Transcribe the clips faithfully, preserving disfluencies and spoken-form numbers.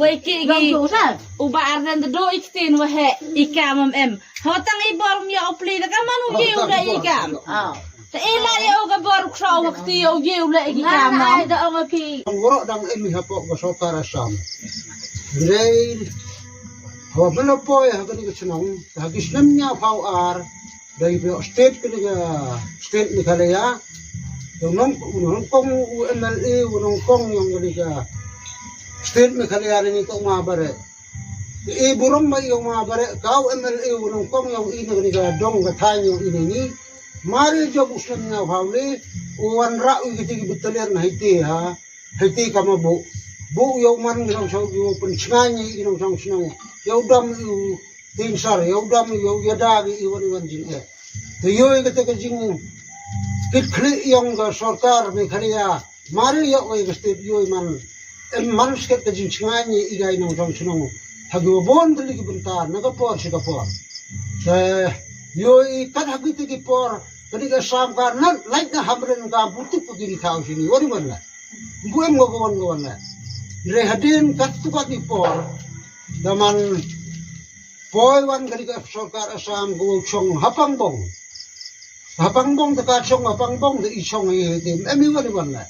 Wei ki gi. U ba arden da do i ktin wa he i kam am em. Hawa tang i bor mi o pli da ka man u ye u da i kam. Te i la ye u ka bor u kro wa kti u ye u le i kam. Ai da ong ki. Ang woro dang em ha pok ka sorkar Assam. Rei. Hawa bela poi ha ka ni ka chnong. Ha ki snem nya pau ar. Dei phi state kani ka state Meghalaya. Yung nong yung nong kong u M L A u nong kong yung kani ka state Meghalaya ni kong ma bare. E burom ba yung ma bare kau M L A u nong kong yung ini kani ka dong ka thai yung ini ni. Mari jo bu snem nga hau le u wan ra u kiti ki battalion na hiti ha. Hiti kama bu bu yung man ngi nong song u pun chngai ni nong song snong. Yung dam u Tin sar yow dam yow yada gi iwan iwan jing eh. Te yoy kata ka jing kit khli yong ka sorkar Meghalaya mari yow wei ka state yoy man em man sket ka jing chngai ni i gai nong jong chnong. Ha gi wa bon kali ki bynta na ka por shi ka por. Te yoy kat ha gi te ki por kali ka sam ka nan lait na hamren ka butuk ka giri thau sini wari wan la. Bu em ngo ka wan ka wan la. Re hadin kat tu kat ni por. Daman Poi wan ka ri ka sorkar Assam ko chong hapang bong. Hapang bong ta ka chong hapang bong ta i chong i te em i wan i wan la.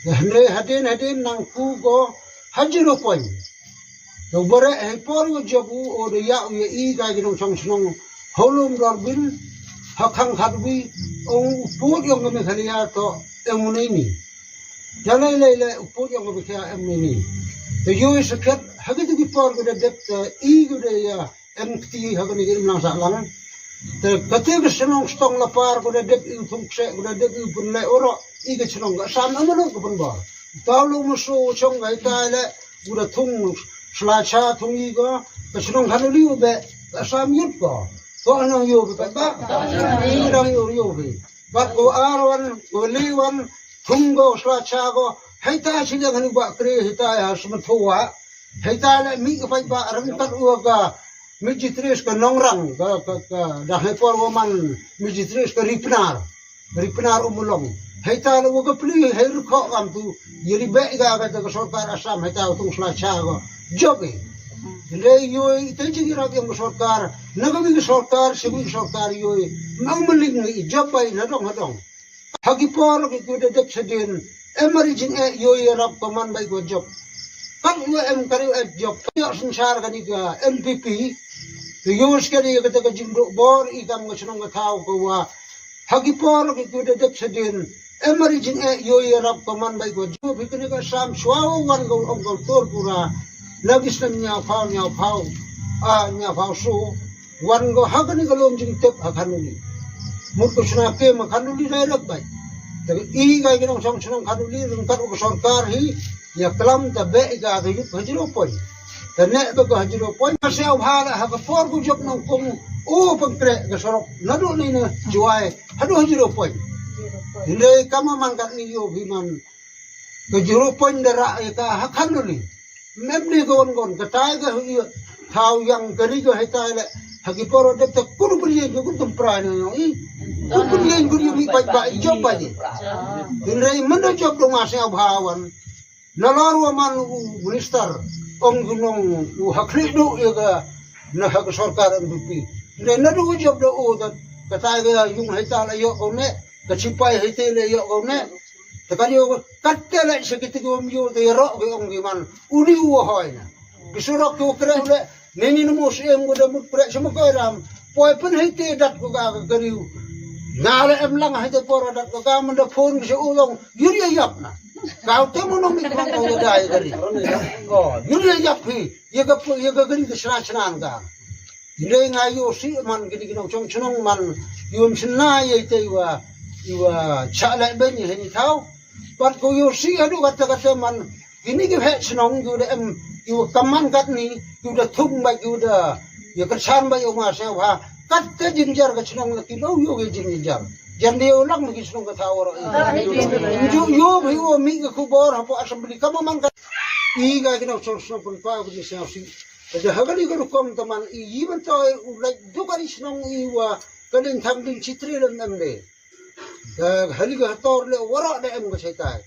Hynre hadien hadien nang ku ko ha zero point. To bore hai por wo job u o de ya u ya i ka gi nong chong chnong. Holum dor bin ha khang khat wi ong u put yong ka Meghalaya to em u nei ni. Jalai lai lai u put yong ka bikha em ni ni. Te yoi sakhet ha ki tu ki por ko da dep te i ko da ya em kti ha ka ni ka imlang sa lang. Te ka ti ka chnong stong la par ko da dep i u thung kse ko da dep i u pun lai oro i ka chnong ka sam em lo ka pun ba. Tau lo mo so chong ka itai le ko da thung sla cha thung i ko ka chnong ha li u be ka sam yut ko. Ko nang yo be ba. Nang yo yo be. Bat ko ar wan ko li wan Thung go sla cha go. Hei ta chi liang hanu ba kre hei ta ya sma thua. Hei ta le mi ka pai ba rang kat ua ka mi jitris ka nong rang ka ka ka da hei por go man mi jitris ka ripnar. Ripnar umulong. Hei ta le ua ka pli hei rukho kam tu. Yeri be ga ka ka sorkar Assam hei ta tung sla cha go. Job e. Hynrei yoi te chi ki rap yang ka sorkar. Na ka mi ka sorkar, si mi ka sorkar yoi. Mang maling ni job bai na dong na dong. Ha ki por ki ku da dep sedin em ari jing e yo ye rap ko man bai ko job. Kam yo em kari e job yo sensar kani ka N P P. Yo skadi ka ta ka jing do bor i kam ka chnong ka thau ko wa. Ha ki por ki ku da dep sedin em ari jing e yo ye rap ko man bai ko job. Hi kani ka sam chwa wan ko ong ko tor pura. Na bisnem nya phau nya phau. A nya phau so. Wan go ha kani ka lom jingtep ha Khanduli. Mut ko shna kem ha Khanduli direct bai. Ta i ka ki nong chong chnong Khanduli ryngkat ka sorkar hi ya klam ta be i ka ka yut ha zero point. Ta ne be ko ha zero point. Ma seo bha la ha ka por ko jok nong kong o pangkre ka sorok nadu ni na juai hadu ha zero point. Hynrei kama man kat ni yo bi man. Ka zero point da ra ya ka ha Khanduli. Mem ni gon gon ka tai ka hu thau yang ka ri ka hai tai le. Ha ki poro dep ta kuru bri ye ku tum pra ni no i. Ku bri ye ku yu mi pai ba i jom ba ni. Hynrei manda jop dong ma seo bha wan. Na lor wa man u minister ong ku nong u ha khli du ya ka na ha ka sorkar N P P. Hynrei na du jop do u ta ka tai ka yung hai tai le yo ko ne. Ka chipai hai te le yo ko ne. Te ka yo kat te le se ki te ko myo te ro ko ong ki man. U ni u hoi na. Ki surok ko kre le ne ni mo se em ko da mut kre se mo ko ram. Poi pen hai te dat ko ka ka riu. Na le em lang hai te por dat ko ka man da phone se u long. Yuri yap na. Ka te mo no mi ko ko da ya ka ri. Ko yuri yap hi. Ye ka ye ka ri ka sra sra ka. Hynrei nga ïoh sih man kini ki nongchong chnong man ïoh sna ïa ite iwa iwa chah leh beiñ ïa hini thaw. Pat ko ïoh sih haduh kata kata man kini ki heh chnong ïoh da em ïoh kaman katni ïoh da thung bad ïoh da ïa kyrchan bad ïoh nga sngewbha. Kata jynjar ka chnong la ki nong ïoh ki jynjar. Jan dei u lang ki chnong ka thaw ro. Ju ïoh bhi u mih ka khubor hapoh assembly kama man ka i ka ki nongchong chnong pynpaw ki sngewsih. Te ha kali ka rukom te man i yi ban to u lait du kali shnong i wa kali thang ding chitri lem em de. Te hali ka hator le wara de em ka setai.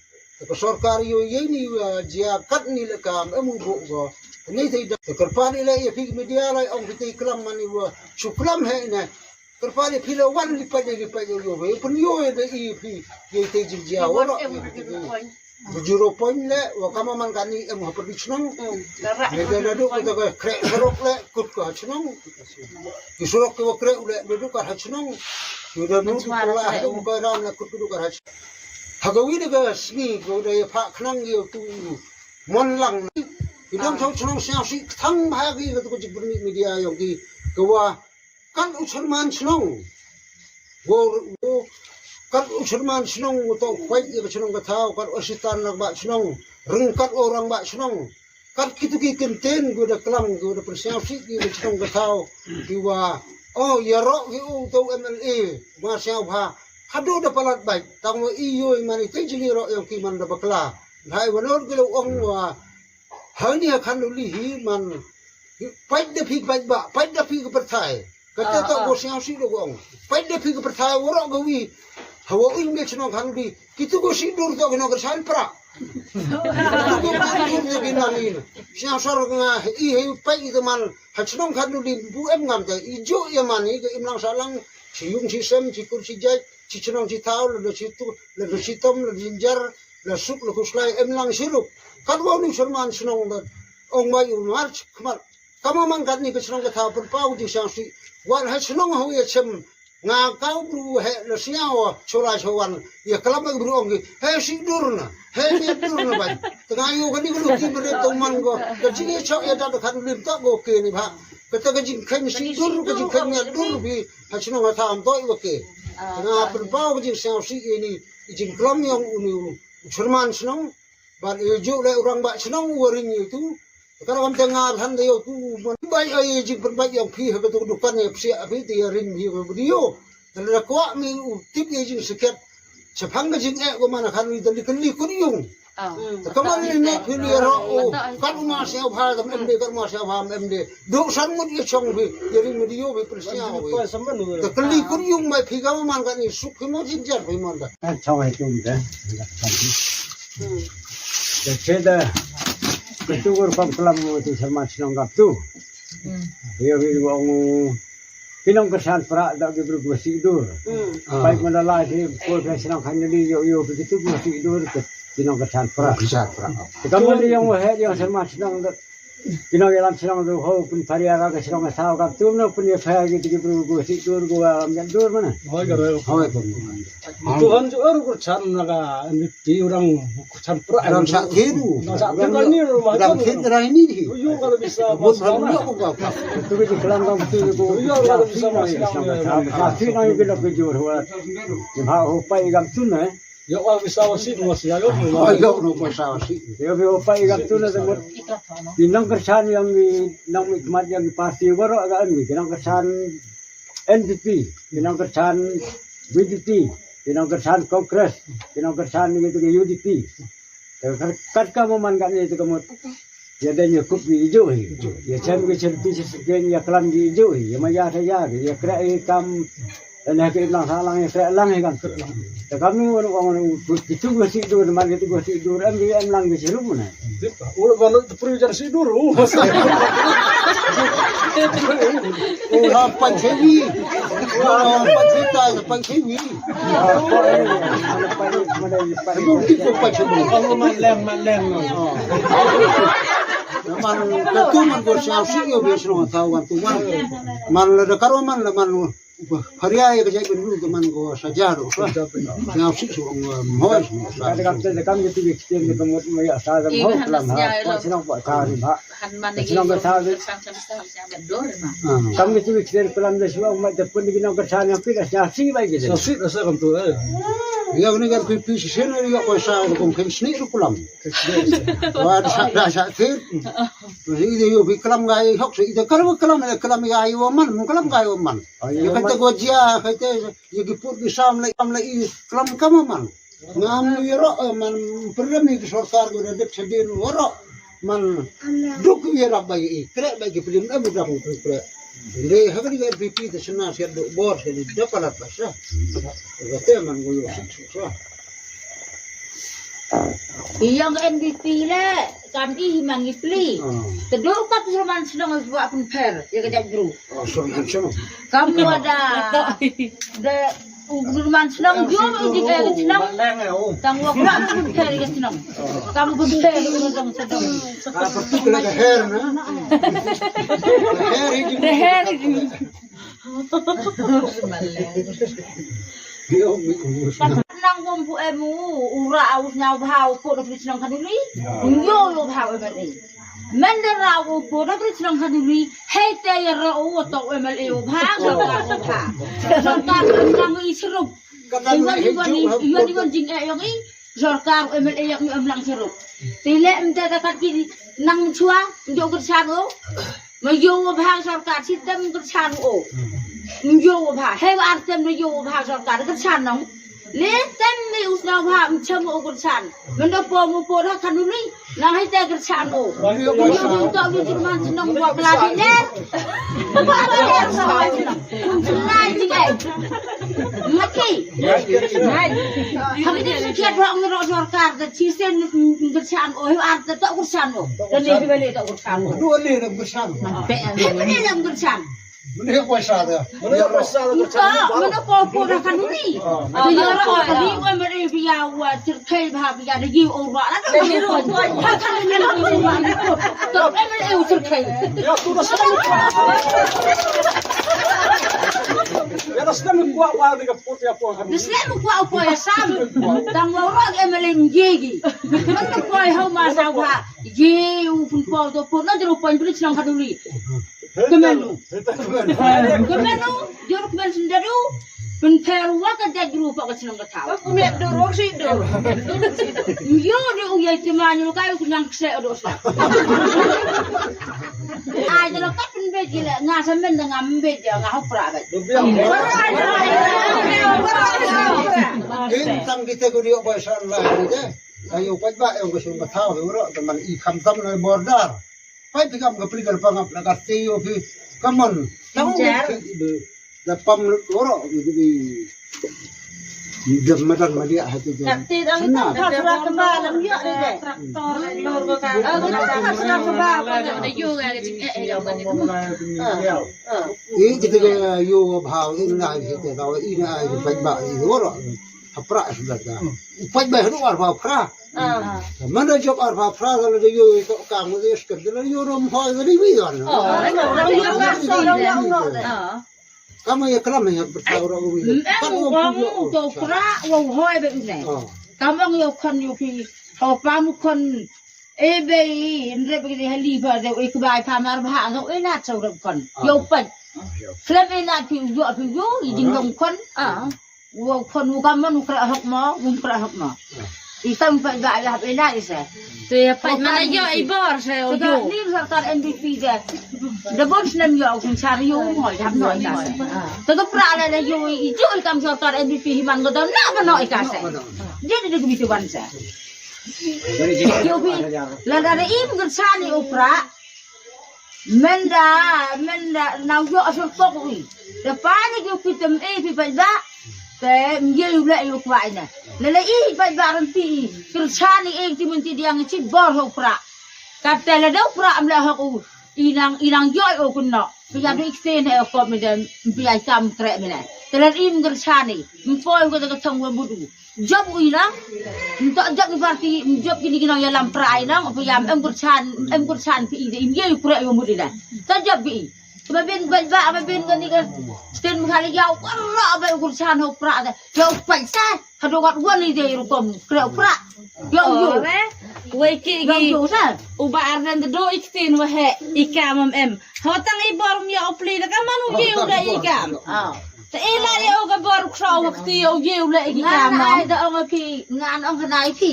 Ka sorkar ïoh ïa ini wa jia katni le kam em u buh ko. Ni te da kyrpad ïa phi media lai ong phi te klam mani wa shu klam he ne. Kyrpad ïa phi la wan li pait li pait ïoh ïoh. Pynïoh ïa da i phi ïa te jingjia wa ro. Zero point le wa kama man kani em ha pyrdi chnong. Ni da da duk ka kre sorok le kut ka chnong. Ki surok ki wa kreh u leh duduk ar ha chnong. Ki da nu ki pala ha dum ka ram na kut duduk ar ha chnong. Ha ka wi da ka sngi ka da ya pha khnang ya tu i mon lang. Ki dang chong chnong siang si thang ba ha ki ka tu ka jik berni media yong ki ka wa kan u cherman chnong. Wo wo kan u cherman chnong wo to kwai ya ka chnong ka thau kan u sitan lang ba chnong. Reng kan orang ba chnong. Kat kitu ki kynten gu da klam gu da pyrsiaw sih ki da chnong ka thaw ki wa oh ïaroh ki u to M L A ma siaw bha haduh da palat bait tang wa i yoi man i te jili roh yong ki man da bakla. Hai wa nor ki lo ong wa hani ha khan lu li hi man pait da phi pait ba pait da phi ka pyrthai. Kata to ko siaw sih do ko ong. Pait da phi ka pyrthai wa roh ga wi. Hawa ing me chnong khan bi. Kitu ko sih dur to ki nong kersan pra. Kitu ko sih dur to ki nong in. Siaw sor nga i he pait i teman. Ha chnong khan du di bu em ngam te i ju ya man i ke im lang sa lang. Si yung si sem si kur si jai si chnong si thaw le si tu le si tom le jinjar le suk le kuslai em lang si ruk. Kat wa nu serman chnong da ong mai u mar khmat. Kama man kat ni ka chnong ka thaw pyrpaw jing siang si wan ha chnong ha wi chem nga kaw bru he la siaw chula chawan ya kalam bru ong ki he si dur na he ni dur na bai tanga yo ka ni ko ki bru to man ko ka jing ye chok ya da khan lim to ko ke ni ba ka ta ka jing khen si dur ka jing khen ya dur bi ha chnong ka thaw am to i wa ke nga pyrpaw ka jing siang si ni jing klam yong u ni u cherman chnong. Ban ïa ju le orang ba chnong u ring ïa tu. Ka ram te nga than de ïa tu man bai ai jing pynbai ïa phi ha ka tu dukan ïa phi ïa phi te ïa ring ïa ka video. Te la kwah mi u tip ïa jing seket. Chaphang ka jing eh ko man khan wi te li kli kun yung. Te ka man li ne phi li ro u kan u ma sia bha kam em de kan ma sia bha em de. Duk san ngut ïa chong phi ïa ring video phi pynsia wi. Te kli kun yung mai phi ka man kan i suk phi mo jing jar phi man da. Kan chong ai tum de. Te cheda, kitu gur pam kelam tu sama chnong kap tu. Yo wi wong ki nongkyrsan pra da ki bru gua si dur. Pai mana la si pol ka chnong khan ni yo yo kitu gua si dur ki nongkyrsan pra. Kyrsan pra. Kamu ni yang wahai yang sama chnong da. Ki nong ïalam chnong tu ho pun pharia ka chnong ka thaw ka tu no pun ïa phai ki ki bru gua si dur gua am dur mana. Hoi ka ro. Hoi pun. Tuhan ju er kyrsan na ka M V P orang kyrsan pra. Orang sak thiru. Orang sak thiru ni rumah orang thiru ni. Yo ka bisa. Bun ram yo ka. Tu ki kelam ka tu ko. Yo ka bisa mas. Sak thiru ni ki la ki jur wa. Ni ha ho pai ka tu na. Yo ka bisa wasi no sia yo. Oh yo no bisa wasi. Yo bi ho pai ka tu na semut. Ki nongkyrsan yang ni nong khmat yang parti baru agak ni. Ki nongkyrsan N P P, ki nongkyrsan V P P, ki nongkyrsan Congress, ki nongkyrsan ni tu U D P. Te kat ka mo man ka ni tu ka mut. Ïa dei ïa kup ki ijo hi. Ïa chem ki chem pi se ken ïa klam ki ijo hi. Ïa ma ïa ta ïa ki ïa kra i kam. Ene ki lang sa lang ïa kra lang hi kam. Te kam nu ong nu ki tu ki si dur man ki tu ki si dur em ki em lang ki si rup na. Ur ba lo tu pri jar si dur. Ura pan chewi. Ura pan cheta pan chewi. Ura pan chewi. Ura pan chewi. Ura man lem man lem. Man ka tu man ko siaw si yo bi sro ta wan tu wan. Man la da karo man la man. Haria ya ka jai bin lu ka man ko saja do. Siaw si so mo. Ka kam te kam ni tu bi sten ka mo ya sa da mo la ma. Ko sino ko ta ni ba. Han man lagi. Sino ka sa. Kam ni tu bi sten pelam da sino ma da pun ni nong ka sa ni pi da sa si ba gitu. Sa si da sa kam tu eh. Ya ni kan pi pi si sen ni ya ko sa ko kan sni ru pelam. Wa da sa da sa ti. Ni yo bi kalam ga hok si da kalam kalam kalam ga yo man kalam ga yo man. Ya kata gua jia kata ya ki put bi sam la sam la i kalam kama man. Ngam ïaroh man pyrem ïa ki sorkar ko da dep sedin waroh man duk ïarap ba ïa i kreh ba ki plim em dang tu kreh. Inde ha ka dei ka N P P te sna siat duk bor siat duk palat ba sa. Ka te man ko ïa sik suk sa. Ïa ka N D P le, kam i hi ma ngi pli. Hmm. Te do ka Surman Shnong wa pynpher, ïa ka jaitbru. Oh, Surman Shnong. Kam wada, da, u Surman Shnong, jong i jingeh ka shnong. Tang wa ka pynpher ïa ka shnong. Kam pynpher ïa ka shnong. Ah, pynpher ïa ka her, na? Her hi. Nang bom bu em u, u ra u sñiaw bha u pud na pris nang khanuli. Nyo lo bha u M L A. Mendera u pud na pris nang khanuli. Hei te ya ra u to u M L A u bha, sorkar u bha. Sorkar nang i sirup. Iwan iwan i, iwan iwan jingeh yong i. Sorkar u M L A yong i em lang sirup. Te le em te da kat ki nang chua, njo kyrchan u. Ma yo wa bha sorkar, shi tem kyrchan u. Njo wa bha, he wa ar tem na yo wa bha sorkar, kyrchan nong. Le tem ni u sñiaw bha, mchem u kyrchan. Mendo po mu po da khanuli, nang hei te kyrchan u. Njo nong to lu Surman Shnong wa kla di ler. Wa kla di ler sa wa shnong. Lai di ngai. Mati. Ngai. Kami ni sekiat wa ngi ro sorkar, da chisen kyrchan u, he wa ar te to kyrchan u. Da ni bele to kyrchan u. Dua ni da kyrchan u. He bele da kyrchan. Mene pisa da. Mene pisa da. Ito, mene ko ko da khanuli. Ko yo ro ko ni ko mene biya wa tirkai bha biya da gi o ra. Da gi ro ko. Ha khanuli ko. To mene e tirkai. Ya tu da selalu. Ya da selalu kuat wa ni ka put ya ko. Da selalu kuat ko ya sam. Tang wa ro e mele ngigi. Mene ko hau ma sa wa. Ye u pun ko do ko na dro pon bri chnong khanuli. Kemenu. Kemenu, jor kemen sendadu. Pynpher wa ka jait gru pa ka chnong ka thaw. Met dur, wak si dur. Yo de u yai tema nyu kai u nyang kse do sa. Ai de ka pynbeit ji le nga sa men de nga mbeit ji nga hok pra beit. Kin tang kita ko dio ba sa la ni de. Ayo pat ba yo ko sum ka thaw ro de man i kham tam na border. Peit phi kam ka pli ka pangap na ka tiyo phi. Come on. Tang jar. Da pam lut oro phi phi. Dem madan madia hati tu. Tapi dang itu khas ra kemba lam yak ni deh. Traktor lor ko ka. Khas ra kemba. Ada yo ga jing eh eh. Ini kita ke yo bhau ini ngai kita tahu ini ai peit ba ini oro. Hapra sudah dah. Peit ba hadu ar ba pra. Manda jop ar pha phra da la da yo to ka mo de skar da la yo rom ho da ri wi don. Ka mo ya klam ya ber sa ro wi. Ka mo ko mo to phra wo hoi be ne. Ka mo yo khan yo ki ho pa mo khan e be i nre be de hali ba de e kbai pha mar bha no e na chau ro khan. Yo pa. Klam e na ki yo ki yo i jing dong khan. Wo khon u kam man u kra hok mo, um kra hok mo. I tam pa ga ya pe na i se. Te pa mana yo i bor se o yo. Ni sorkar N D P de. De bon snem yo kum sar yo um hoi hap no i ka se. Te to pra le le yo i jo i kam sorkar N D P hi man ko dam na ba no i ka se. Je de de mi tu ban se. Yo bi la da de im gur sani u pra. Menda, menda, nau yo asal pok wi. Te pa ni ju kitem e pi pai ba. Te ngi u le yu kwai na. Le le i pai ba ran pi i. Kyrchan i e ti mun ti diang chi bor ho pra. Ka te le dau pra am le ho ku. Inang, inang yo o kun no. Pi ya du ikte ne o ko mi dem. Pi ya kam kre mi ne. Te le im kyrchan i. Mpoi ko te ka thong wa budu. Jop u inang. Ntok jop ni parti, jop kini kino ya lam pra inang, apa ya em kurchan, em kurchan pi ide, im ye pre yo mudina. Ta jop bi. Ba bin ba ba ba bin kani ka sten mkhali ya u kara ba u kurchan ho pra da. Ya u paisa, hado wat wan ide rukom, pre pra. Ya u yo. Wei ki gi. U ba arden do iktin wa he, ikam em. Hotang i bor mi ya u pli da ka manu gi u da ikam. Te ila ya u ka bor khro wakti ya u ye u le ki ka ma. Ngan ai da ong phi, ngan ong ka nai phi.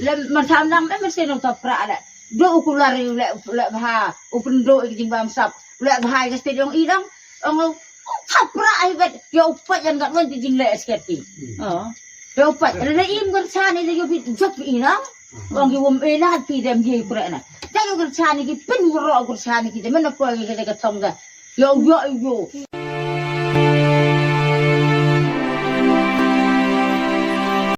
Le man tham nang em se nong ta pra da. Do u kular u le, le bha, u pendo i jing bam sap. Le bha i ka ste jong i dang. Ong u ka pra ai bet ya u pat yan gat wan jing le sket ki. Ya u pat le im gur sa ni de yo phi jop i nang. Ong ki wom e la phi dem ye pra na. Da yo gur sa ni ki pin ro gur sa ni ki de men ko ki de ka tong da. Yo yo yo.